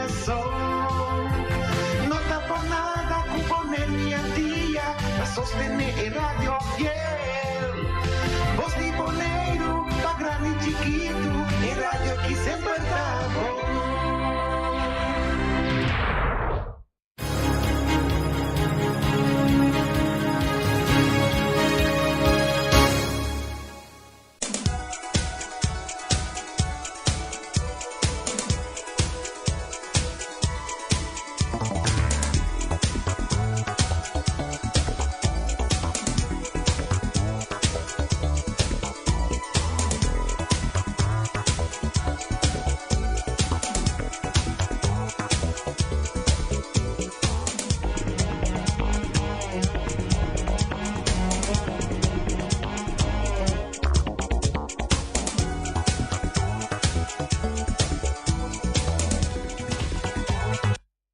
kurason. No ta por nada ku Boneiru i Antia ta sostené e radio fiel. Bos di Boneiru pa grandi i chikitu, e radio ki semper ta bon.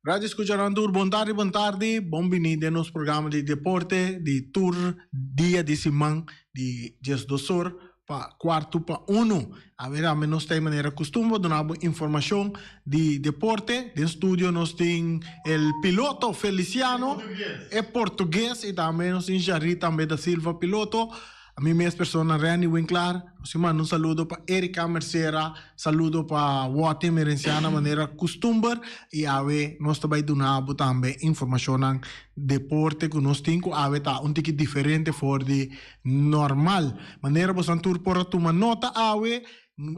Radio Escuchanan tur bon tardi bon tardi bon bini den nos programa di deporte di tur dia di siman di diesdos or pa cuarto pa uno. Awe tambe nos ta e manera costumber duna bo informacion di deporte. Den studio nos tin el piloto Feliciano, e portugues, y tambe nos tin Jarry tambe da Silva piloto. Ami mes persona Renny Winklaar. Nos tin manda un saludo pa Erika Mercera, saludo pa Watty Merenciana manera costumber. Y awe nos ta bay duna bo tambe informacionnan deporte cu nos tin cu awe ta un tiki diferente for di Normal. Manera bosan tur por a tuma nota awe,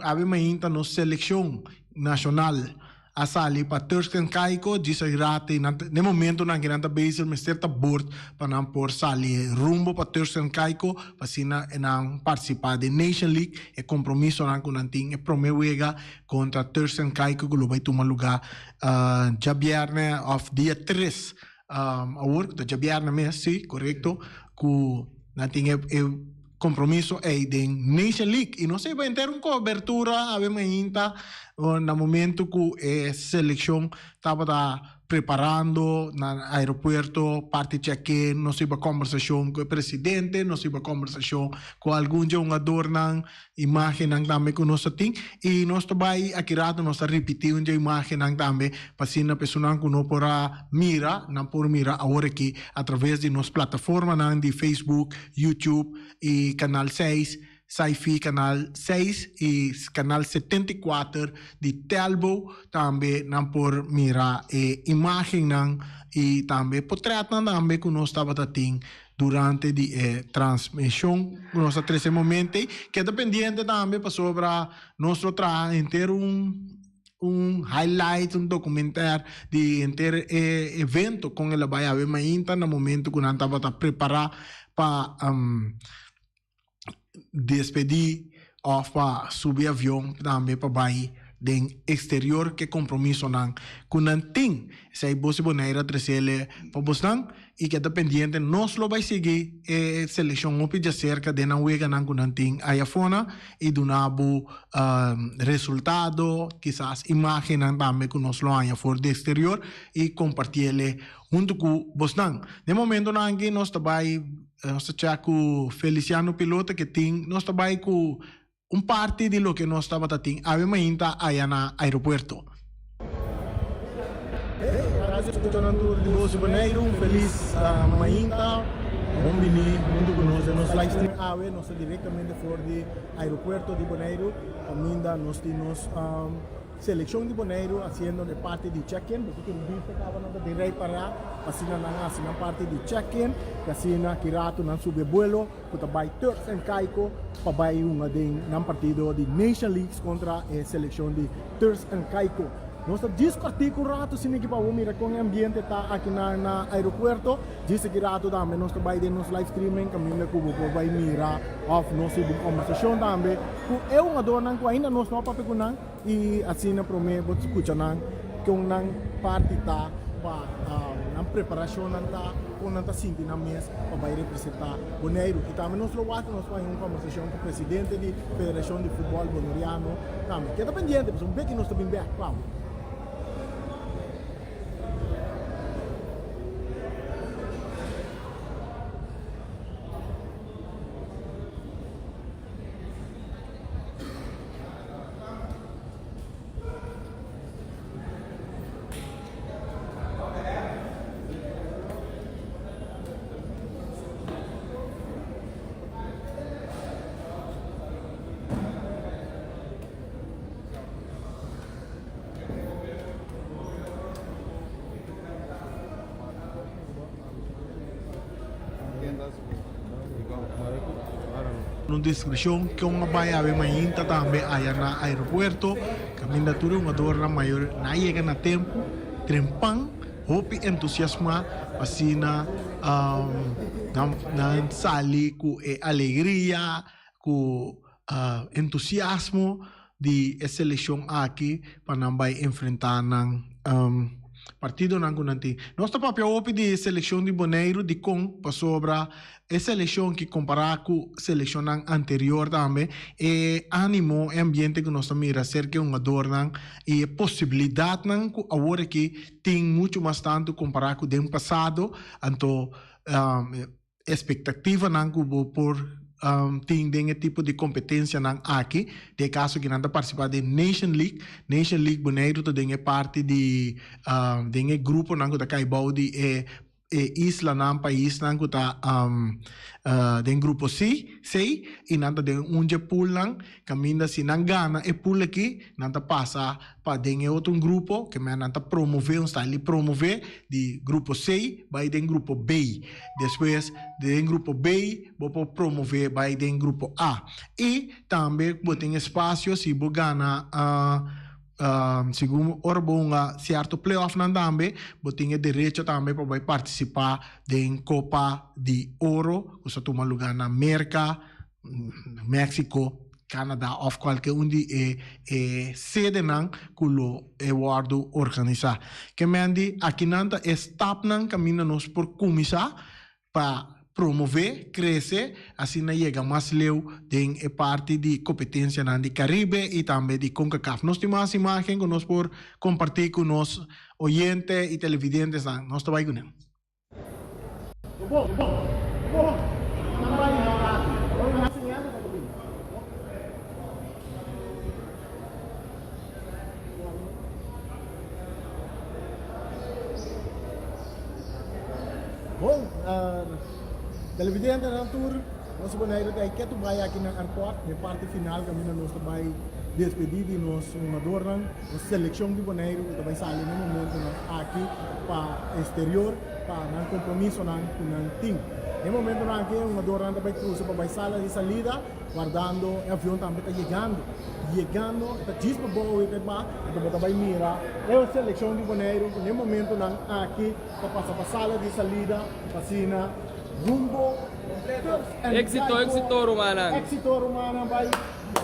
awe mainta nos seleccion nacional a sali pa Turks and Caicos, djis a rate nan ta, n'e momentonan ke nan ta bezig mester ta bord pa nan por sali rumbo pa Turks and Caicos pa asina nan participa den Nation League, e compromisonan cu nan tin e prome wega contra Turks and Caicos cu lo bay tuma luga djabierne of dia tres. Awor ku ta djabièrnè mes, sí, korekto, ku nan tin e kompromiso ei den Nation League. I nos a henter un kobertura awe mainta na momento ku e selekshon tabata preparando na aeropuerto parti check-in. Nos hiba kombersashon ku e presidente, nos hiba kombersashon ku algun dje hungadornan. Imágennan tambe ku nos ta tin i nos ta bai aki rato nos ta ripití un dje imágennan tambe pa asina personanan ku no por a mira nan por mira awor aki a traves di nos plataformanan di Facebook, YouTube i Kanal seis, Sci-Fi Kanal seis i Kanal 74 di Telbo tambe nan por mira e imágennan i tambe potrètnan tambe ku nos tabata tin Durante di e transmision cu nos a trece momento ey, keda pendiente tambe pasobra nos lo traha henter un un highlight, un documentaire di henter e evento con el a bay awe mainta na momento cu nan tabata prepara pa despedi of pa subi avion tambe pa bay den exterior ke compromisonan cu nan tin. Esey Bos di Bonaire a trecele pa bosnan y keda pendiente nos lo bay sigui e seleccion hopi djacerca den nan weganan cu nan tin ayafona y duna bo resultado, kisas imagennan tambe cu nos lo haya for di exterior y compartiele hunto cu bosnan. Den momentonan aki nos ta bay Nos ta chèk ku Feliciano Pilota ke tin, nos ta bai ku un parti di loke nos tabata tin awe mainta aya na aeropuerto. Hey, radio escuchanan tur di Boso Boneiru, un felis mainta. Bon bini huntu ku nos den nos live stream awe. Nos ta direktamente for di aeropuerto di Boneiru, kaminda nos tin nos Selekshon di Boneiru hasiendo e parti di check-in, bo tin bista kaba nan ta den rei pará, asina nan hasi nan parti di check-in, i asina ki ratu nan subi e buelo ku ta bai Turks and Caicos pa bai hunga den nan partido di Nation Leagues kontra e selekshon di Turks and Caicos. Nos ta djis kòrtiku un ratu asina ki pa bo mira kon e ambiente ta aki na na aeropuerto. Djis aki ratu tambe nos ta bai den nos live streaming kaminda ku bo por bai mira òf nos hiba un kòmbersashon tambe ku e hungadornan ku ainda nos no a papia ku nan. I asina promé bo skucha nan kon nan parti ta pa nan preparashonnan ta, kon nan ta sinti nan mes pa bai representá Boneiru. I tambe nos lo wak nos por haña un kòmbersashon ku presidente di Federashon di Futbòl Boneriano tambe. Keda pendiente pasobra un beki nos ta bin bèk pa bo. Un deskripshon kon a bai awe mainta tambe aya na aeropuerto kaminda tur e hungadornan mayor na yega na tempu trempan hopi entusiasma pa asina nan sali ku e alegria ku entusiasmo di e selekshon aki pa nan bai enfrentá nan partidonan ku nan tin. Nos ta papia hopi di e selekshon di Boneiru dikon pasobra e selekshon ki kompará ku selekshonnan anterior tambe e ánimo, e ambiente ku nos ta mira serka e hungadornan i e posibilidatnan ku awor aki tin muchu mas tantu kompará ku den pasado anto Espektativanan ku bo por tin den e tipo di kompetensianan aki, den e kaso ki nan ta partisipá den Nation League. Nation League Boneiru ta den e parti di den e gruponan ku ta kai bou di e e islanan, paisnan ku ta den grupo C, C, i nan ta den un dje poolnan kaminda si nan gana e pool aki nan ta pasa pa den e otro un grupo ke men nan ta promove un style di promove di grupo C bai den grupo B despues den grupo B bo por promove bai den grupo A y tambe bo tin espacio si bo gana segun ora bo hunga cierto playoff nan tambe bo tin e derecho tambe pa bai participa den copa di oro cu sa tuma lugar na Merca Mexico Canada of cualke un di e e sedenan cu lo e wordo organisa. Ke men di akinan ta e stapnan caminda nos por cuminsa pa promove, crece, asina yega mas leu den e parti di competencianan di Caribe y tambe di Concacaf. Nos tin mas imagen cu nos por comparti cu nos oyente y televidentesnan. Nos ta bay cu nan. Bon, televidentenan tur, nos Boneiru ta ketu bai aki na airport, den parti final kaminda nos ta bai despedí di nos hungadornan. Nos seleccion di Boneiru ku ta bai sali na momentonan aki pa exterior pa nan compromisonan ku nan tin. Na e momentonan aki e hungadornan ta bai crusa pa bai sala di salida wardando e avion tambe ta yegando. Yegando e ta djis pa bou e ta ba anto bo ta bai mira e seleccion di Boneiru ku na e momentonan aki ta pasa pa sala di salida pa asina rumbo Turks and Exito, Caicos. exito rumannan. Exito rumannan bai.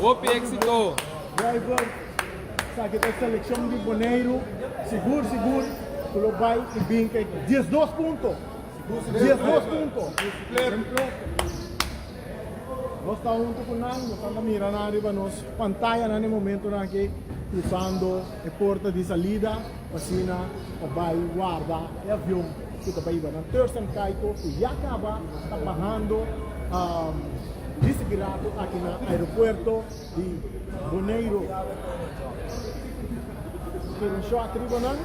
Hopi exito. Driver, Esaki ta e seleccion di Boneiru. Sigur sigur cu lo bay y bin cu e 12 punto. 12 punto. Nos ta hunto cu nan, nos ta mira nan riba nos pantayanan e momentonan aki cruzando e porta di salida pa asina pa bay warda e avion cu ta bay hiba nan Turks and Caicos cu ya caba ta bahando Dice ki rato aki na aeropuerto di Boneiru. Tira un shot riba nan.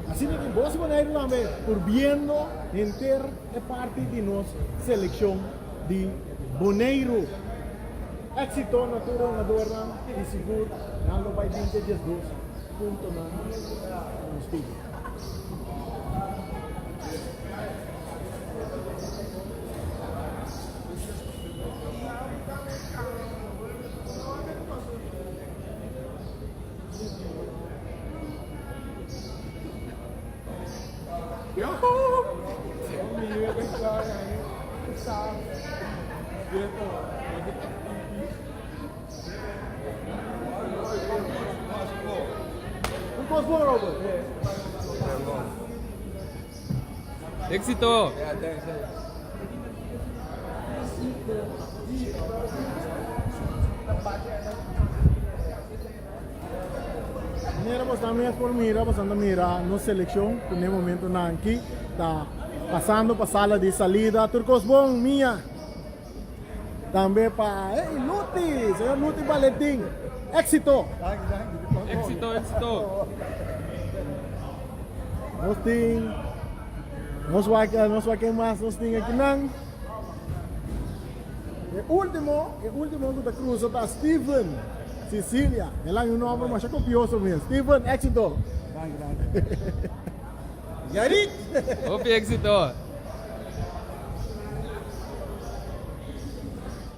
Asina ki bos Boneiru tambe purbiendo henter e parti di nos seleccion di Boneiru. Exito na tur hungadornan y sigur nan lo bay bin te 12 puntonan na nos pidi. Éxito! Manera bo ta mes por mira, bo ta mira nos seleccion cu n'e momentonan aki ta pasando pa sala di salida. Tur cos bon, Mia. Tambe pa hey, Luti, señor Luti Valentin. Éxito! Éxito, éxito! Nos tin, nos wak, nos wak ken mas nos tin akinan. E último, e último ku ta cruza ta Steven Sicilia. El hay un nombre masha copioso mes. Steven, éxito. Danki, danki. Yarit! Hopi éxito!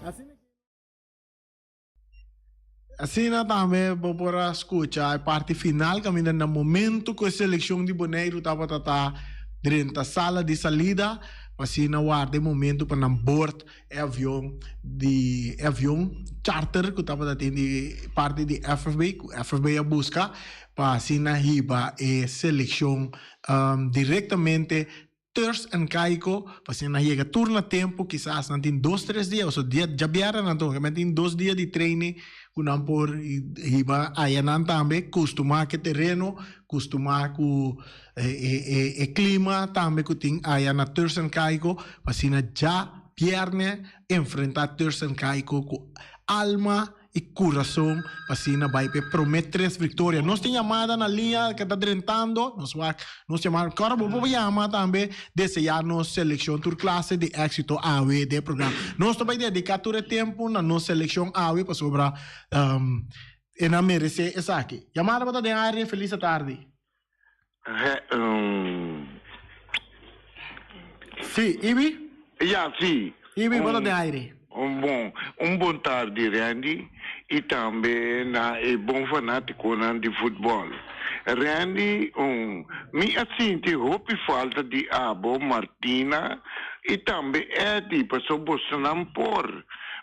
Asina. Asina tambe bo por a skucha e parti final kaminda na momento ku e selekshon di Boneiru tabata ta drenta sala di salida pa asina warda e momento pa nan bord e avion di e avion charter ku tabata tin di parti di FFB ku FFB a buska pa asina hiba e selekshon direktamente Turks en Caico, pasobra nan yega tur na tempo, kisas nan tin dos tres dia, pasobra dia djabièrnè nan ta hunga, men tin dos dia di training ku nan por hiba ayanan tambe, kustumá ku e tereno, kustumá ku e klima tambe ku tin aya na Turks en Caico, pa asina djabièrnè enfrentá Turks en Caico ku alma i kurason pa asina bai pa e promé tres viktoria. Nos tin yamada na liña ke ta drentando, nos wak nos yamada. Kòrda bo por yama tambe deseá nos selekshon tur klase di éksito awe den e programa. Nos ta bai dediká tur e tempu na nos selekshon awe pasobra e nan meresé esaki. Yamada bo ta den aire, felis atardi. Sí, Ibi? Ja, sí. Ibi, bo ta den aire. Un bon, un bon tardi Randy y tambe na e bon fanaticonan di futbol. Randy, un, mi a sinti hopi falta di abo, Martina y tambe Eddy, paso bosonan por.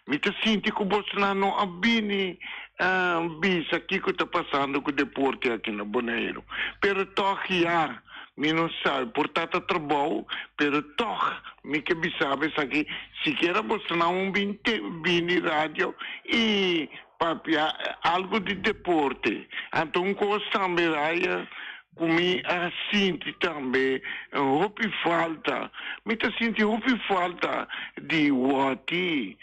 Mi ta sinti cu bosonan no a bini bisa kiko ta pasando ku deporte aki na Boneiru. Pero tòg ya, mi no sabi, por ta ta trabou, pero tòg mi ke bisa bo esaki, sikiera bosonan un bin bini radio i papia algu di deporte. Anto un kos tambe Raya ku mi a sinti tambe hopi falta, mi ta sinti hopi falta di Wati,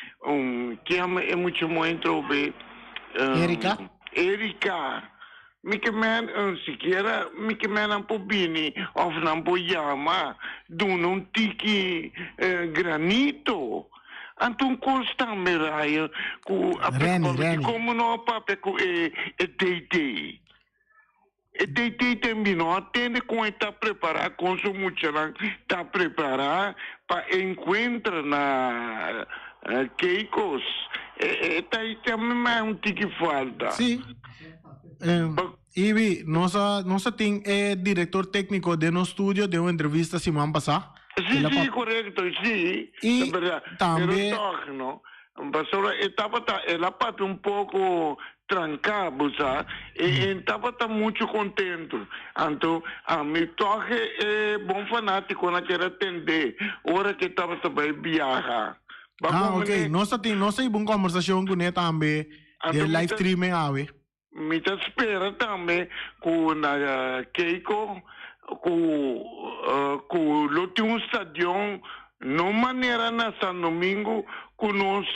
kiam e mucha muhé trobe? Erika. Erika. Mi ke men sikiera mi ke men nan por bini òf nan por yama duna un tiki granito. Anto un kos tambe Ryan ku a preokupa mi dikomo no a papia ku e DD. E DT tambe no a tende con e ta prepara, con su muchanan ta prepara pa encuentra na Caicos. E ta tambe mas un tiki falta. Sí. Ibi, nos a nos a tin e director tecnico den nos studio den un entrevista siman pasa. Sí, sí, correcto, sí. Y tambe. Pero toch, no. Pasobra e tabata, el a papia un poko tranká, bo sa, e e tabata muchu kontentu. Anto ami tòg e e bon fanátikonan kier a tendé ora ku e tabata bai biaha. Ba Ah, ok. komene. Nos ta tin, nos ta hiba un kòmbersashon kuné tambe Anto den mi live ta. streaming awe. Mi ta spera tambe ku na Keiko ku ku lo tin un stadion no manera na San Domingo ku nos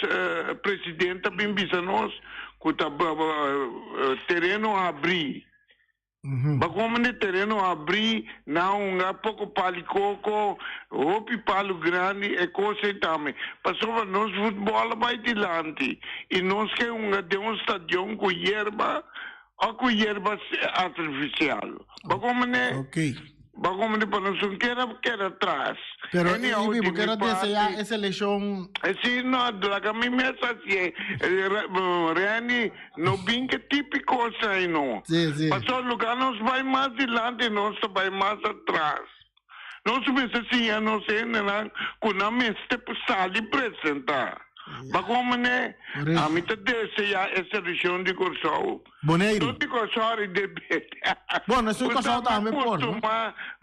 president ta bin bisa nos ku ta tereno habrí. Bakomen di tereno habrí na hunga poko pali koko, hopi palu grandi e kos ei tambe. Pasobra nos futbòl a bai dilanti i nos ke hunga den un stadion ku yerba o ku yerba artifisial. Bakomen Ba como di pa nos un keda keda tras. Pero Anyhow, Ibi, bo di mi desea e seleccion. Si, no, laga mi mes hacié. Renny, no bin ke tipi cos ai no. Si, si. Pasobra lugar nos bai mas dilanti, nos ta bai mas atras. Nos mester siña nos hendenan cu nan mester sali presenta. Ba como ne? Ami ta desea e seleccion di Corsou. Boneiru. No di Kòrsou ri de bete. Bon, esun Kòrsou tambe por, no?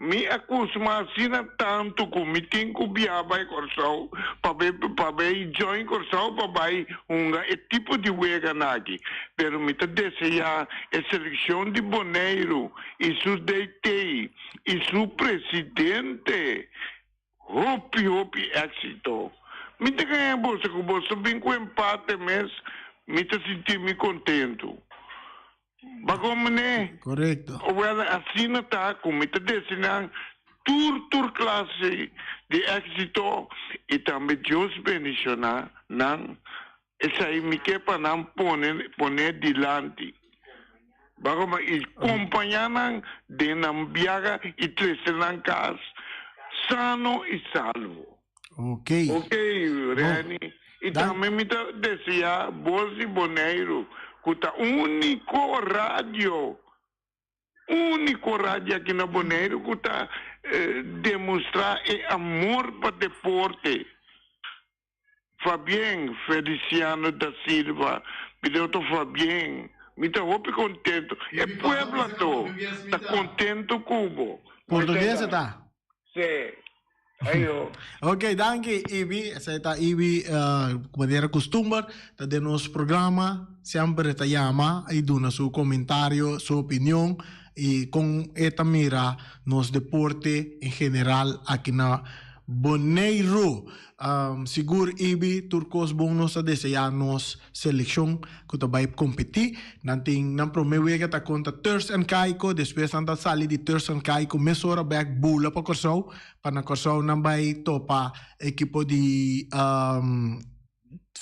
Mi a kustumá asina tantu ku mi tin ku biaha bai Kòrsou pa bai pa bai join Kòrsou pa bai hunga e tipo di weganan aki. Pero mi ta deseá e selekshon di Boneiru i su DT i su presidente Hopi hopi éxito. Mi ta gaña boso ku boso bin ku empate mes mi ta sinti mi kontentu. Bago mene? Korekto. Wèl asina ta ku mi ta desi nan tur tur klase di éxito i tambe Dios bendishoná nan. Esei mi ke pa nan pone pone dilanti. Bago ma i kompañá nan den nan biaha i trese nan kas sano i salvo. Ok. Ok, Renny. I tambe mi ta deseá bos di Boneiru. ku ta úniko radio, úniko radio aki na Boneiru ku ta demostrá e amor pa deporte. Fabien Feliciano da Silva, piloto Fabien, mi ta hopi contento. E pueblo anto ta contento cu bo. Portugues e ta? Si. Ayo. Ok, danki Ibi. Esei ta Ibi, manera custumber ta den nos programa. Semper e ta yama y duna su comentario, su opinion y con e ta mira nos deporte en general aki na Boneiru. Sigur Ibi, tur kos bon nos ta deseá nos selekshon ku ta bai kompetí. Nan tin nan promé wega ta kontra Turks en Caicos, despues nan ta sali di Turks en Caicos mesora bèk bula pa Kòrsou, pa na Kòrsou nan bai topa ekipo di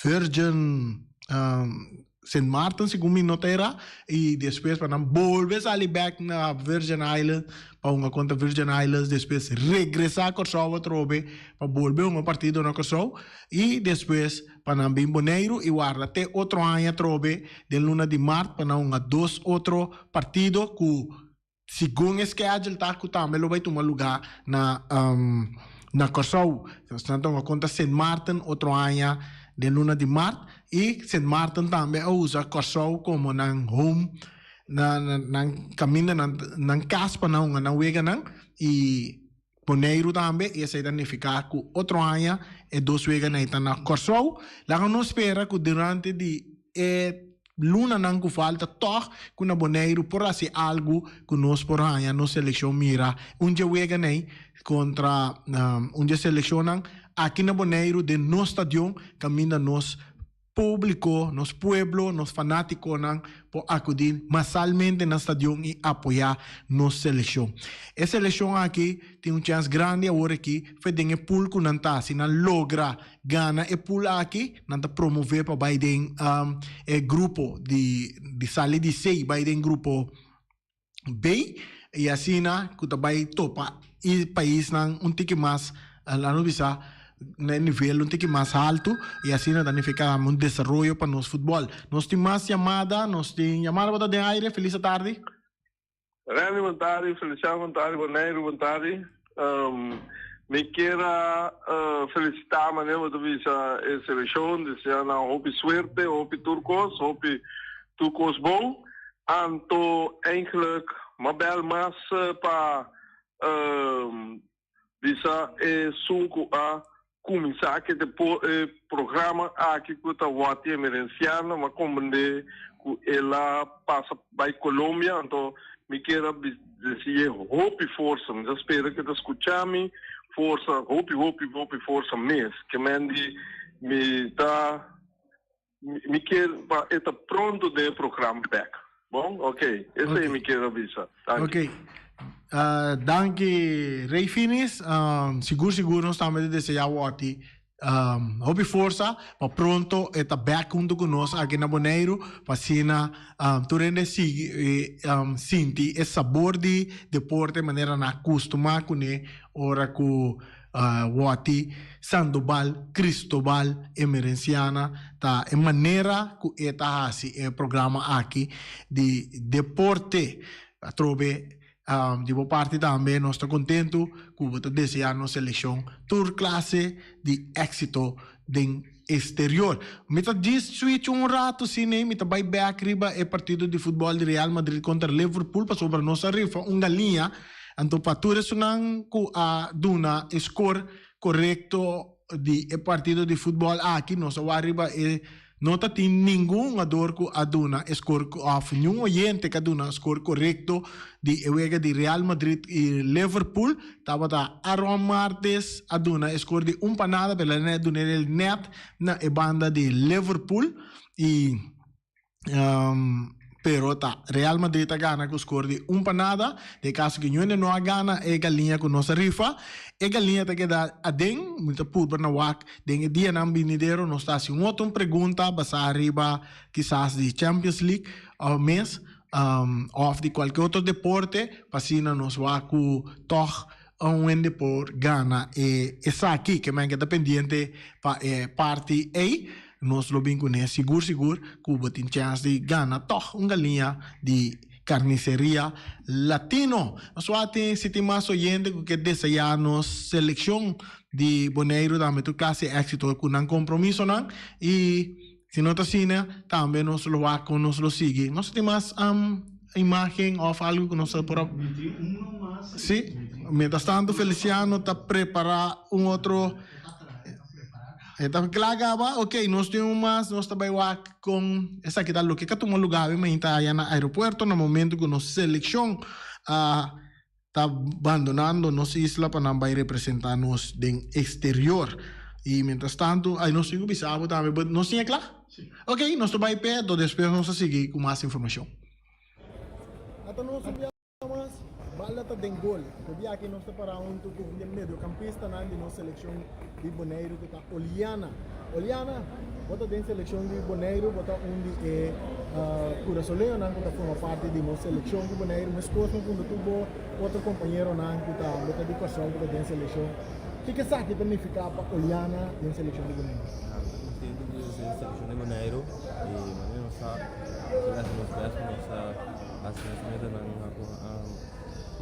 Virgin Sint Maarten segun mi no ta era y despues pa nan bolbe sali bek na Virgin Island pa hunga contra Virgin Islands despues regresa Corsou atrobe pa bolbe hunga partido na Corsou y despues pa nan bin Boneiru y warda te otro aña atrobe den luna di mart pa nan hunga dos otro partido cu Segun e schedule ta cu tambe lo bay tuma lugar na na Corsou. Nan ta hunga contra Sint Maarten otro aña den luna di mart y Sint Maarten tambe a usa Corsou como nan home nan nan caminda nan nan cas pa nan hunga nan weganan y Boneiru tambe y esey ta nifica cu otro aña e dos weganan ta na Corsou. Laga nos spera cu durante di e lunanan ku falta tòg ku na Boneiru por hasi algu ku nos por haña nos selekshon mira un dje weganei kontra un dje selekshonnan aki na Boneiru den nos stadion kaminda nos públiko, nos pueblo, nos fanátikonan por akudí masalmente na stadion i apoyá nos selekshon. E selekshon aki tin un chèns grandi awor aki fe den e pool ku nan ta. Si nan logra gana e pool aki, nan ta promové pa bai den e grupo di di sali di C bai den grupo B i asina ku ta bai topa e paisnan un tiki mas laat nos bisa na e nivel un tiki mas haltu i asina ta nifiká un desaroyo pa nos futbòl. Nos tin mas yamada, nos tin yamada bo ta den aire, felis atardi. Randy bon tardi, Feliciano bon tardi, Boneiru bon tardi. Mi kier a felicita manera bo ta bisa e seleccion, desea nan hopi suerte, hopi tur cos, hopi tur cos bon. Anto eigenlijk m'a bel mas pa Bisa esun ku a kuminsá ku e programa aki ku ta Watty Emerenciano, m'a komprendé ku el a pasa bai Colombia, anto mi kier a desi'é hopi forsa, mi ta spera ku e ta skucha mi, forsa, hopi hopi hopi forsa mes, ke men di mi ta mi kier pa e ta pronto den e programa bek. Bon, ok, esei mi kier a bisa. Danki. Ok. Danki Rey Finis. Sigur sigur nos tambe ta desea Watty hopi forsa pa pronto e ta bek hunto ku nos aki na Boneiru pa asina tur hende sigui sinti e sabor di deporte manera nan a kustumá kuné ora ku Watty Sandoval Cristobal Emerenciana ta e manera ku e ta hasi e programa aki di deporte. Atrobe di bo parti tambe nos ta kontentu ku bo ta deseá nos selekshon tur klase di éksito den exterior. Mi ta djis switch un ratu si nei mi ta bai bek riba e partido di futbol di Real Madrid kontra Liverpool pasobra nos a rifa un galiña anto pa tur esunnan ku a duna e skor korekto di e partido di futbol aki nos a wak riba e No ta tin ningun hungador ku a duna e skor òf niun oyente ku a duna skor korekto di e wega di Real Madrid i Liverpool. Tabata Aaron Martes a duna e skor di un pa nada pero el a duna el nèt na e banda di Liverpool i pero ta Real Madrid a gana ku skor di un pa nada. Den e kaso ku Ñuene no a gana e galiña ku nos a rifa, e galiña ta keda aden. Mi ta purba na wak Den e dianan binidero nos ta hasi un otro pregunta basá riba kisas di Champions League òf mes òf di kualke otro deporte pa asina nos wak ku tòg un hende por gana e esaki. Ke men ke ta pendiente pa e parti ei. Nos lo bin kuné sigur sigur ku bo tin chèns di gana tòg un galiña di Carniceria Latino. Nos wak tin si tin mas oyente ku ke desayá nos selekshon di Boneiru tambe tur klase éksito ku nan kompromisonan i si no ta asina tambe nos lo wak kon nos lo sigui. Nos tin mas imágen òf algu ku nos por a. Si, mientras tanto Feliciano ta prepará un otro. E ta kla kaba? Ok, nos tin un mas, nos ta bai wak kon esaki ta loke ka tuma lugá awe mainta aya na aeropuerto na momento ku nos selekshon a ta bandonando nos isla pa nan bai representá nos den eksterior. I mientras tanto, ay nos tin ku bisa bo tambe, but nos tin e kla? Ok, nos ta bai p'e, enton despues nos ta sigui ku mas informashon. Ata nos un bia mas, bala ta den gol. E bia aki nos ta para huntu ku un di e mediocampistanan di nos selekshon di Boneiru ku ta Oliana. Oliana, bo ta den selekshon di Boneiru, bo ta un di e kurasoleonan ku ta forma parti di nos selekshon di Boneiru, meskos no huntu tur bo otro kompañeronan ku ta bo ta di Kòrsou ku ta den selekshon. Kiko esaki ta nifiká pa Oliana den selekshon di Boneiru? Mi ta kontentu di ta den selekshon di Boneiru i manera nos ta hasi nos bèst pa nos ta Hasi nos metanan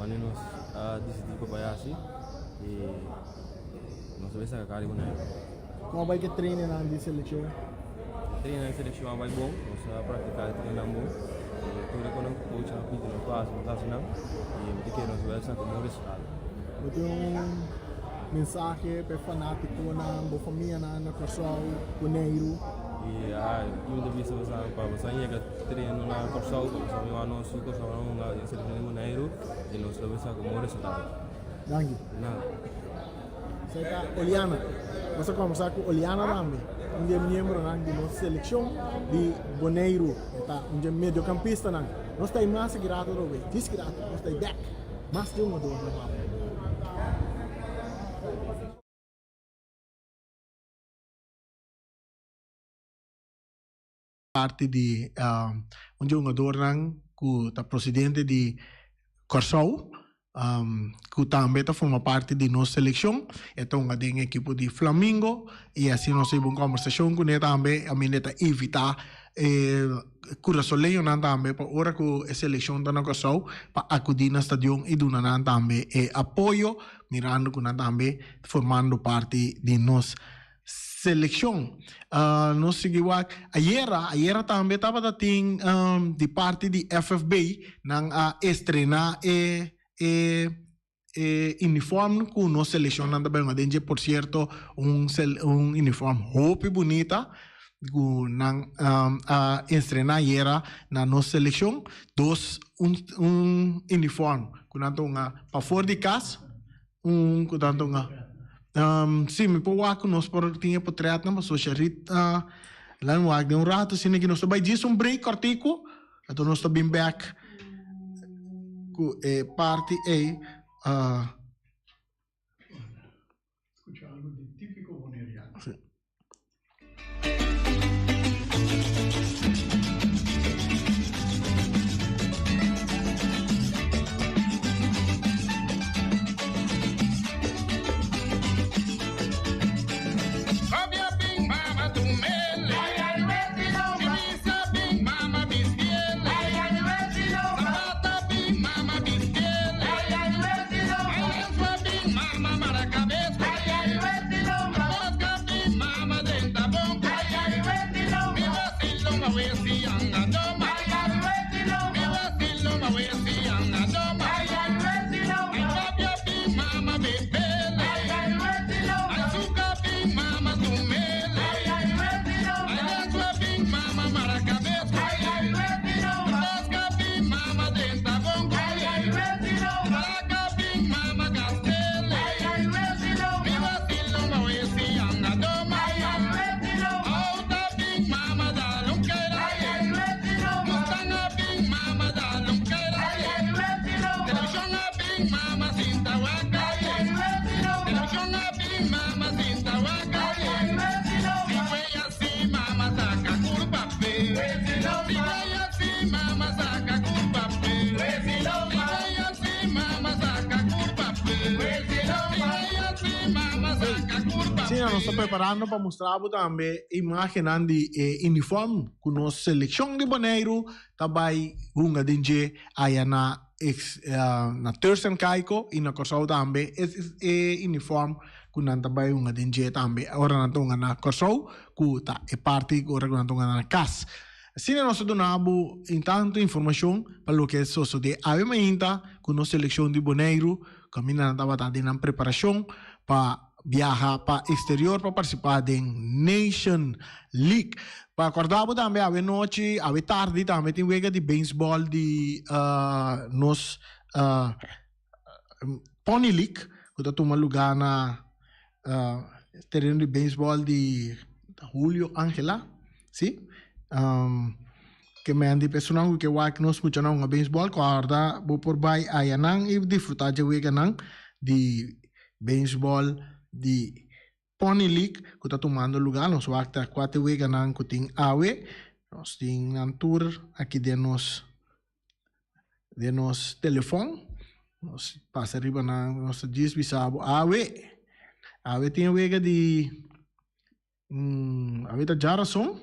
mane nos a disidí pa bai hasi i nos a bai saka kara di Boneiru. Kon a bai ku e trainingnan di selekshon? E trainingnan di selekshon a bai bon, nos a praktiká e trainingnan bon i tur e konan ku coach a pidi nos pa hasi nos hasi nan i mi ta kere nos bai saka un bon resultado. Bo tin un mensahe pa e fanátikonan, bo famianan na Kòrsou, Boneiru? I a mi ta bisa boso pa boso a yega treno na Kòrsou pa boso a nos su Kòrsou a hunga den selekshon di Boneiru i nos lo bisa ku bon resultado. Danki. Nada. Esei ta Oliana. Nos a kombersá ku Oliana tambe, un di e miembronan di nos selekshon di Boneiru. E ta un di e mediokampistanan. Nos ta ei mas aki rato atrobe. Djis ki rato nos ta ei bèk. Mas di un o dos na mapa. Parti di un djongadornan ku ta prosedente di Kòrsou ku tambe ta forma parti di nos selekshon. E ta hunga den ekipo di Flamingo i asina nos a hiba un kòmbersashon kuné tambe kaminda e ta invitá e kurasoleñonan tambe pa ora ku e selekshon ta na Kòrsou pa akudí na stadion i duna nan tambe e apoyo mirando ku nan tambe formando parti di nos Seleccion. Nos sigui wak ayera, ayera tambe tabata tin di parti di FFB nan a estrena e e e uniform cu nos seleccionnan ta bay hunga den dje, por cierto un un uniform hopi bunita cu nan a estrena ayera na nos seleccion, dos un un uniform cu nan ta hunga pafor di cas. Un ku tantu nga. Sí, mi por wak ku nos por tin e potretnan pasobra Sharit a lan wak den un rato asina ki nos ta bai djis un break kòrtiku anto nos ta bin bèk ku e parti ei. Asina nos ta preparando pa mustra bo tambe imagennan di e uniform ku nos selekshon di Boneiru ta bai hunga den dje aya na na Turks and Caicos i na Kòrsou tambe e uniform ku nan ta bai hunga den dje tambe ora nan ta hunga na Kòrsou ku ta e parti ora ku nan ta hunga na kas. Asina nos ta duna bo in tantu informashon pa loke sosodé awe mainta ku nos selekshon di Boneiru kaminda nan tabata den nan preparashon pa biaha pa exterior pa partisipá den Nation League. Pa kòrda bo tambe awe nochi, awe tardi tambe tin wega di beisbòl di nos Pony League ku ta tuma lugá na tereno di beisbòl di Julio Angela, si. Ke men di personan ku ke wak nos muchanan hunga beisbòl, kòrda bo por bai ayanan i disfrutá dje weganan di beisbòl di Pony League ku ta tumando lugá. Nos wak ta kua te weganan ku tin awe. Nos tin nan tur aki den nos den nos telefòn. Nos pasa riba nan, nos ta djis bisa bo awe. Awe tin e wega di awe ta djarason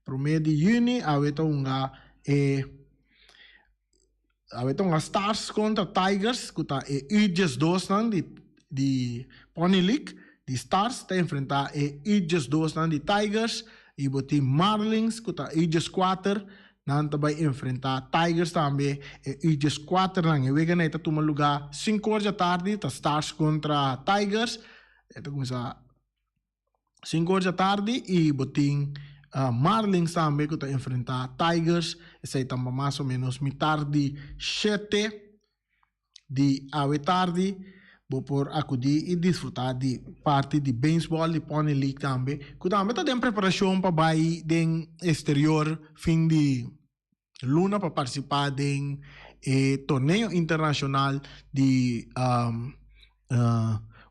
prome di yüni awe ta hunga e awe ta hunga Stars kontra Tigers ku ta e U diesdos nan di di Pony League di Stars ta enfrenta e U diesdos nan di Tigers i bo tin Marlins ku ta U dieskuater nan ta bai enfrenta Tigers tambe e U dieskuater nan. E wega nan ta tuma luga sinku or djatardi ta Stars kontra Tigers e ta kuminsá. Sinku or djatardi i bo tin Marlins tambe ku ta enfrentá Tigers. Esei ta mas o ménos mitar di shete di awe tardi. Bo por akudí i disfrutá di parti di beisbòl di Pony League tambe ku tambe ta den preparashon pa bai den eksterior fin di luna pa partisipá den e torneo internashonal di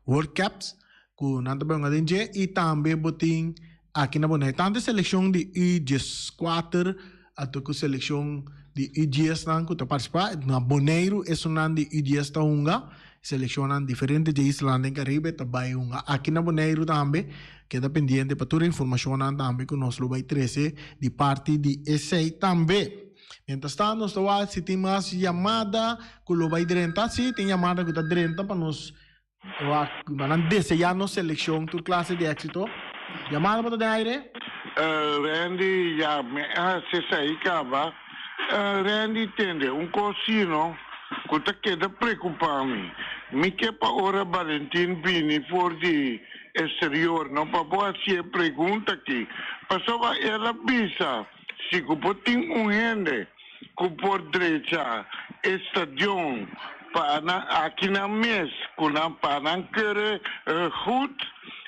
World Cups ku nan ta bai den dje i tambe bo tin aki na Bonaire tantu e selekshon di U dieskuater anto ku selekshon di U diesnan ku ta partisipá na Boneiru esunnan di U dies ta hunga Selekshonnan diferente dje islanan den Karibe ta bai hunga aki na Boneiru tambe. Keda pendiente pa tur e informashonnan tambe ku nos lo bai trese di parti di esei tambe. Mientras tanto nos ta wak si tin mas yamada ku lo bai drenta. Si, tin yamada ku ta drenta pa nos wak pa nan deseá nos selekshon tur klase di éksito. Yamada bo ta den aire? Randy, Ya, mi a hasi esei kaba. Randy, Tende, un kos si no. Ku ta keda preokupá mi. Mi ke pa ora Valentin bini for di exterior no pa bo hasi e pregunta aki. Pasobra el a bisa si ku bo tin un hende ku por drecha e stadion pa nan aki nan mes ku nan pa nan kere goed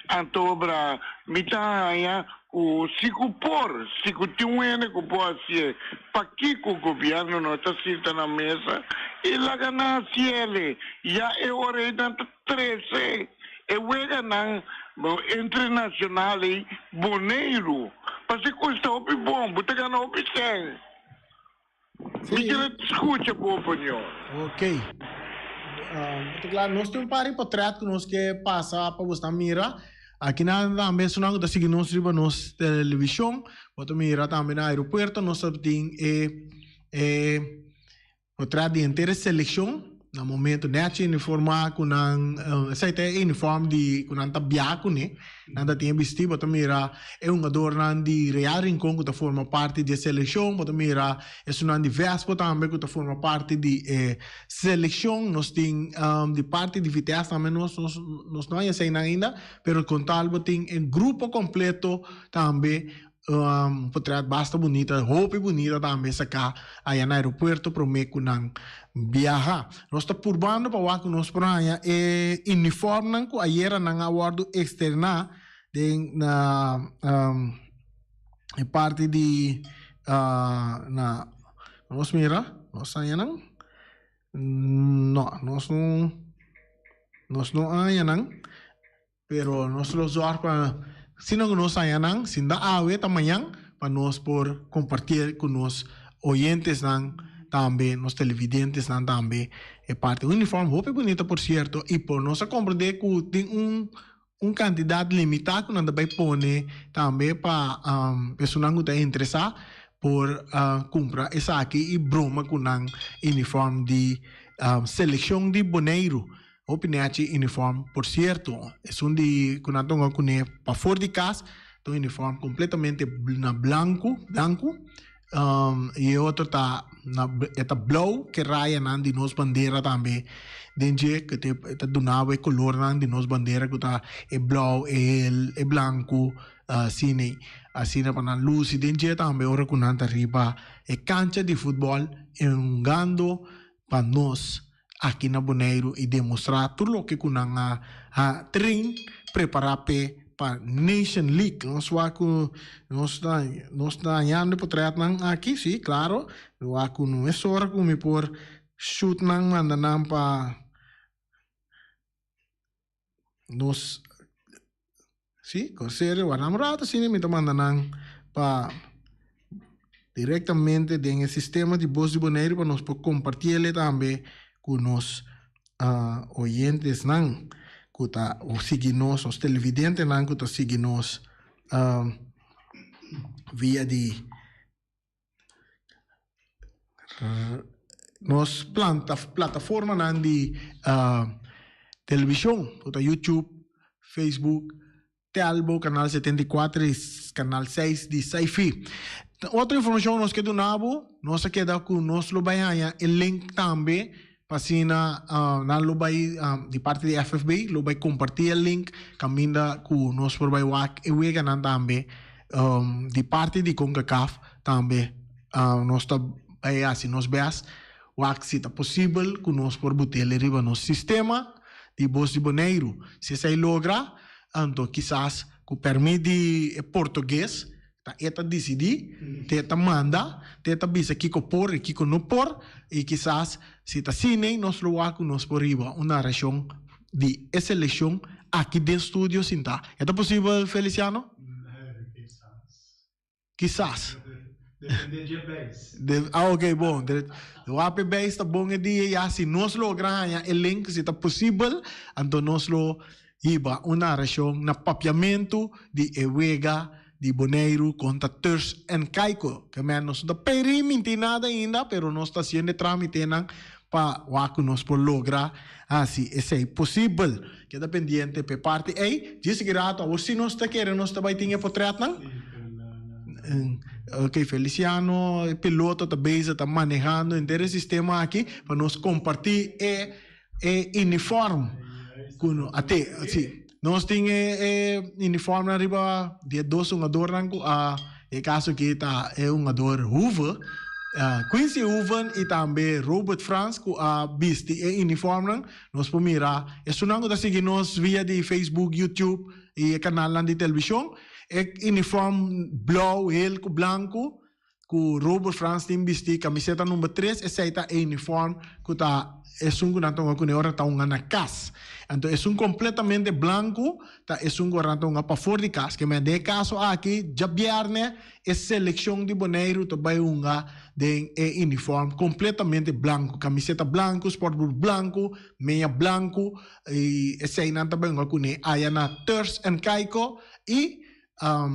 anto bra mi ta haña Ku si ku por, si ku tin un hende ku por hasié, pakiko gobièrnu no ta sinta na mesa i laga nan hasiéle? Ya e ora ei nan ta trese e weganan internashonal ei Boneiru. Pasobra e kos ta hopi bon, bo ta gana hopi sèn. Mi kere skucha bo opinion. Ok. Ta kla, nos tin un par di potret ku nos ke pasa pa bosnan mira. Akinan tambe esunnan ku ta sigui nos riba nos televishon, bo ta mira tambe na aeropuerto nos ta tin e e potret di henter e selekshon. Na momento nechi uniforma ku nan esei ta e uniform di ku nan ta bia kuné. Nan ta tin e bisti, bo ta mira e hungadornan di Real Rincon ku ta forma parti di e selekshon, bo ta mira esunnan di Vespo tambe ku ta forma parti di e selekshon. Nos tin di parti di Vitesse tambe nos nos nos no a eseinan ainda, pero kon tal bo tin e grupo kompleto tambe Un potret basta bunita, hopi bunita tambe saká aya na aeropuerto promé ku nan biaha. Nos ta purbando pa wak ku nos por haña e uniformnan ku ayera nan a wòrdu eksterná den na e parti di na nos mira nos haña nan no nos no nos no haña nan. Pero nos lo zorg pa sino ku nos haña nan, sin ta awe ta mañan, pa nos por komparti ku nos oyentesnan tambe, nos televidentesnan tambe e parti. Un uniform hopi bunita por sierto i por nos a komprende ku tin un. Un kantidat limitá ku nan ta bai pone tambe pa personanan ku ta interesá por kumpra esaki i broma ku nan uniform di selekshon di Boneiru. Hopi nechi uniform por sierto. Esun di ku nan ta hunga kuné pafor di kas ta un uniform kompletamente na blanku blanku. Y e otro ta na e ta blauw ke rayanan di nos bandera tambe den dje ke te ta duna bo e colornan di nos bandera ku ta e blauw e hel e blanku asina asina pa nan luci den dje tambe ora ku nan ta riba e kancha di futbol hungando pa nos aki na Boneiru y demostra tur loke cu nan a a train prepara p'e pa Nation League. Nos wak cu nos ta nos ta hañando e potretnan aki, si claro, mi wak cu no es ora cu mi por shoot nan manda nan pa nos Si, con serio, wak nan rato asina mi ta manda nan pa directamente den e sistema di Bos di Boneiru pa nos por compartiele tambe cu nos oyentesnan cu ta sigui nos, nos televidentenan cu ta sigui nos via di Nos planta plataformanan di television ku ta YouTube, Facebook, Telbo, Canal 74 i Canal 6 di Saifi. Otro informashon nos ke duna bo, nos a keda ku nos lo bai haña e link tambe pa asina nan lo bai di parti di FFB lo bai kompartí e link kaminda ku nos por bai wak e weganan tambe di parti di Concacaf tambe nos ta bai hasi nos best wak si ta posibel ku nos por but'el riba nos sistema di Bos di Boneiru. Si esei logra anto kisas ku pèrmit di e portugues Ta e ta disidí, te ta manda, te ta bisa kiko por i kiko no por, i kisas si ta asina ei nos lo wak ku nos por riba un narashon di e selekshon aki den studio sintá. E ta posibel, Feliciano? Kisas. Kisas. Depende dje beis. Ah ok, bon. Wak p'e beis ta bon e dia ya. Si nos logra haña e link, si ta posibel, anto nos lo Hiba un narashon na papiamentu di e wega di Boneiru kontra Turks en Caicos. Ke men nos no ta peri minti nada ainda, pero nos ta hasiendo e tramitenan pa wak ku nos por logra hasi esei posibel. Keda pendiente p'e parti ei. Djis ki rato awor si nos ta kere nos ta bai tin e potretnan. Ok, Feliciano, e piloto ta bezig ta manehando henter e sistema aki pa nos kompartí e E uniform ku no a te si nos tin e e uniformnan riba di e dos hungadornan ku a e kaso aki ta e hungador Hoeve Quincy Hoeven i tambe Robert Frans ku a bisti e uniformnan nos por mira esunnan ku ta sigui nos via di Facebook, YouTube i e kanalnan di televishon e uniform blou hel ku blanku. Ku Robert Frans tin bisti kamiseta number tres, esei ta e uniform ku ta esun ku nan ta hunga kuné ora ta hunga na kas. Anto esun kompletamente blanku ta esun ku ora nan ta hunga pafor di kas. Ke men den e kaso aki djabièrnè e selekshon di Boneiru ta bai hunga den e uniform kompletamente blanku, kamiseta blanku, sportbroek blanku, meña blanku i esei nan ta bai hunga kuné aya na Turks en Caicos i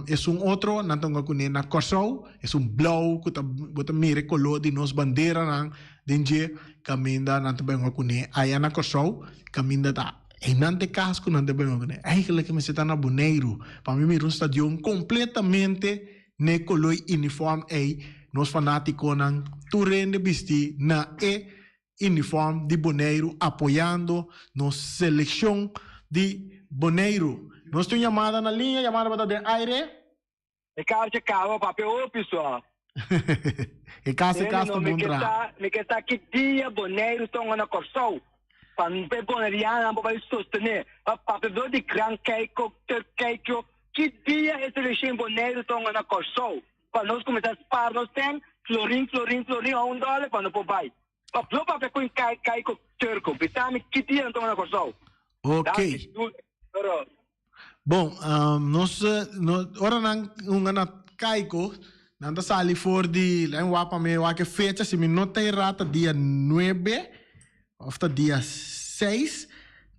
Esun otro nan ta hunga kuné na Kòrsou, esun blou ku ta bo ta mira e koló di nos banderanan den dje kaminda nan ta bai hunga kuné aya na Kòrsou, kaminda ta einan ta e kas ku nan ta bai hunga kuné. Eigenlijk e mester ta na Boneiru pa mi mira un stadion kompletamente n'e koló i uniform ei, nos fanátikonan tur hende bistí na e uniform di Boneiru apoyando nos seleccion di Boneiru. Nos tin un yamada na liña, yamada bo ta den aire. E karchi kaba papia hopi so. E kas e kas ta bon traha. Mi ke sa ki dia Boneiru tonga na Kòrsou pa e bonerianonan por bai sostené pa papia dor di gran keiko ter keikio ki dia e selekshon Boneiru tonga na Kòrsou. Pa nos kuminsá spar nos ten florin, florin, florin o un dòler pa no por bai. Pa blo papia ku kai kai ku Turko. Bisa mi ki dia nan tuma na Kòrsou. Ok. Danki. Pero. Bon, nos no ora nan hunga na Kaiko, nan ta sali for di, lain wak pa mi wak e fecha, si mi no ta erá ta dia nuebe of ta dia seis,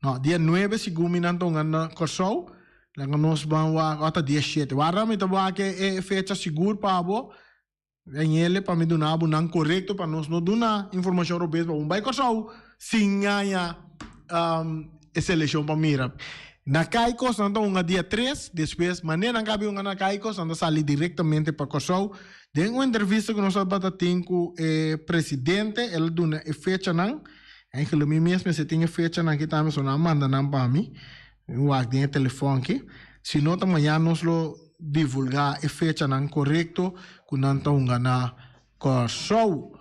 no dia nuebe segun mi nan ta hunga na Kòrsou. Laga nos ban wak, ota dia 7. Warda mi ta wak e fecha sigur pa bo. Daniele pa mi duna bo nan korekto pa nos no duna informashon robes pa bo bai Kòrsou sin haña e selekshon pa mira. Na Caicos nan ta hunga dia 3, despues manera nan kabi hunga na Caicos nan ta sali direktamente pa Kòrsou. Den un entrevista ku nos tabata tin ku e presidente el a duna e fechanan. Eigenlijk mi mes mester tin e fechanan aki tambe so nan a manda nan pa mi. Mi wak den e telefòn aki. Si no ta mañana nos lo divulgá e fechanan korekto ku nan ta hunga na Kòrsou.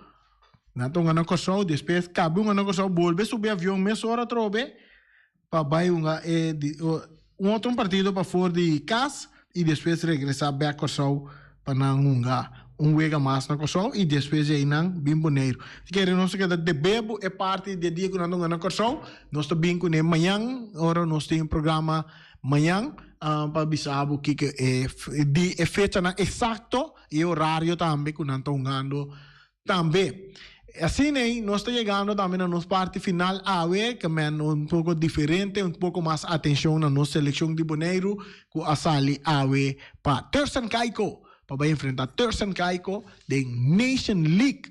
Nan ta hunga na Kòrsou, despues kabe hunga na Kòrsou bolbe subi avion mesora atrobe pa bai hunga e un otro partido pafor di kas i despues regresá bèk Kòrsou pa nan hunga un wega mas na Kòrsou i despues di einan bin Boneiru. Si kere nos ta keda debe bo e parti di e dia ku nan ta hunga na Kòrsou, nos ta bin kuné mañan ora nos tin programa mañan pa bisa bo kiko e di e fechanan eksakto i e orario tambe ku nan ta hungando Tambe. Asina ei nos ta yegando tambe na nos parti final awe, ke men un poko diferente, un poko mas atenshon na nos selekshon di Boneiru ku a sali awe pa Turks and Caicos, pa bai enfrenta Turks and Caicos den Nation League.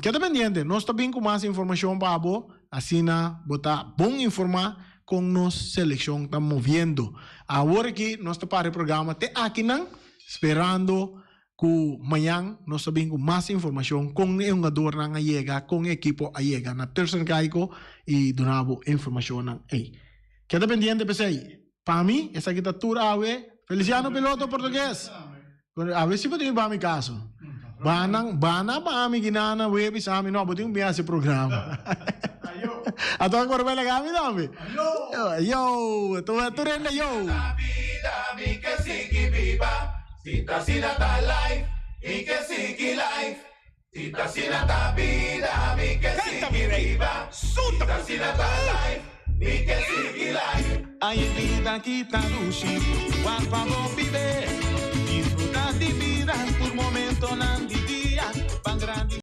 Keda pendiente, nos ta bin ku mas informashon pa bo, asina bo ta bon informá kon nos selekshon ta moviendo. Awor aki nos ta para e programa te akinan, sperando Ku mañan nos ta bin ku mas informashon kon e hungadornan a yega, kon e ekipo a yega na Turks and Caicos i duna bo e informashonnan ei. Keda pendiente p'esei. Pa mi esaki ta tur awe. Feliciano piloto portugues. Awe si bo tin ku ba mi kaso. Banan, bana pa ami ginana web bisa mi no bo tin ku bin hasi programa. Ato a kore bai laga mi tambe. Yo, tur hende yo. Si ta asina ta life, mi ke sigui life. Si ta asina ta bida, mi ke sigui biba. Si ta asina ta life, mi ke sigui life. Ay e bida aki ta dushi, wak pa bo bibe. Disfruta di bida tur momentonan di dia. Ban grandi.